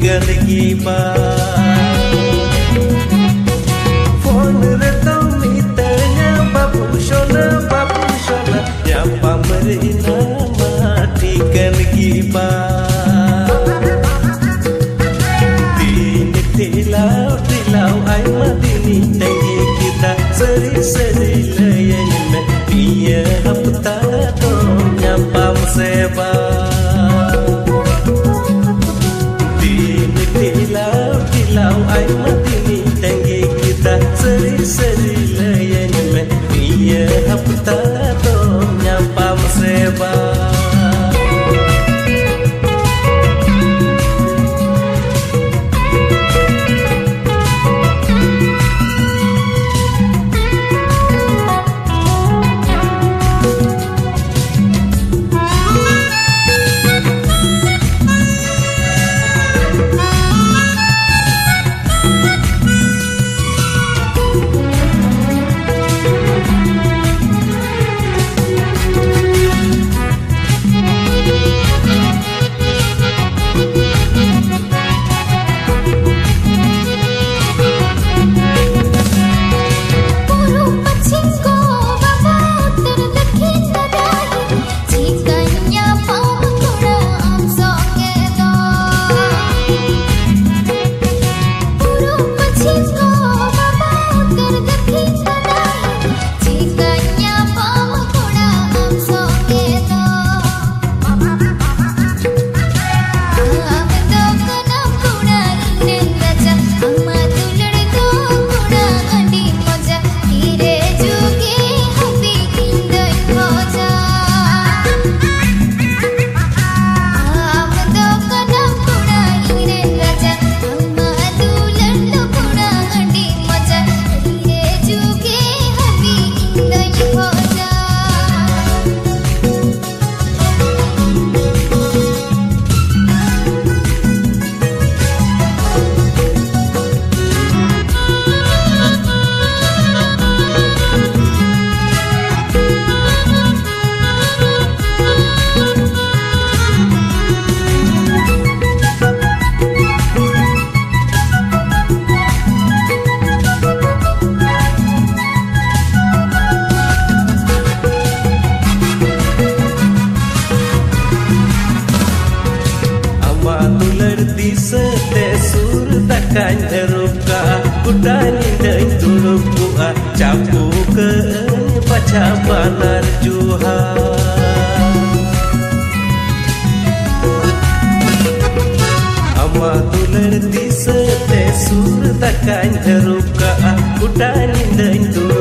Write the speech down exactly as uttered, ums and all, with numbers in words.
ᱜᱟᱱ ᱜᱮ ᱵᱟᱝ᱾ ᱯᱷᱳᱱ ᱨᱮᱫᱚ ᱢᱤᱛᱟᱹᱧᱟ, "ᱵᱟᱹᱵᱩ ᱥᱳᱱᱟ, ᱵᱟᱹᱵᱩ ᱥᱳᱱᱟ, ᱧᱟᱯᱟᱢ ᱨᱮᱱᱟᱜ ᱢᱟ ᱴᱷᱤᱠᱟᱹᱱ ᱜᱮ ᱵᱟᱝ᱾ ᱫᱤᱱ ᱴᱷᱮᱞᱟᱣ ᱴᱷᱮᱞᱟᱣ ᱟᱭᱢᱟ ᱫᱤᱱᱤᱧ ᱛᱟᱺᱜᱤ ᱠᱮᱫᱟ, ᱥᱟᱹᱨᱤ ᱥᱟᱹᱨᱤ ᱞᱟᱹᱭᱟᱹᱧ ᱢᱮ, ᱱᱤᱭᱟᱹ ᱦᱟᱯᱛᱟ ᱫᱚ ᱧᱟᱯᱟᱢ ᱥᱮ ᱵᱟᱝ?" ᱫᱤᱱ ᱴᱷᱮᱞᱟᱣ ᱴᱷᱮᱞᱟᱣ ᱟᱭᱢᱟ ᱫᱤᱱᱤᱧ ᱛᱟᱺᱜᱤ ᱠᱮᱫᱟ, ᱥᱟᱹᱨᱤ ᱥᱟᱹᱨᱤ ᱞᱟᱹᱭᱟᱹᱧ ᱢᱮ, ᱱᱤᱭᱟᱹ ᱦᱟᱯᱛᱟ ᱫᱚ ᱧᱟᱯᱟᱢ ᱥᱮ ᱵᱟᱝ? ᱫᱤᱥᱟᱹ ᱛᱮ ᱥᱩᱨ ᱫᱟᱠᱟᱧ ᱦᱟᱹᱨᱩᱵ ᱠᱟᱜᱼᱟ, ᱜᱚᱴᱟ ᱧᱤᱫᱟᱹᱧ ᱫᱩᱲᱩᱵ ᱠᱚᱜᱼᱟ, ᱪᱟᱯᱚ ᱠᱟᱹᱜᱼᱟᱹᱧ ᱯᱟᱪᱷᱟ ᱵᱟᱱᱟᱨ ᱡᱚᱦᱟᱨ᱾ ᱟᱢᱟᱜ ᱫᱩᱞᱟᱹᱲ ᱫᱤᱥᱟᱹ ᱛᱮ ᱥᱩᱨ ᱫᱟᱠᱟᱧ ᱦᱟᱹᱨᱩᱵ ᱠᱟᱜᱼᱟ, ᱜᱚᱴᱟ ᱧᱤᱫᱟᱹᱧ ᱫᱩᱲᱩᱵ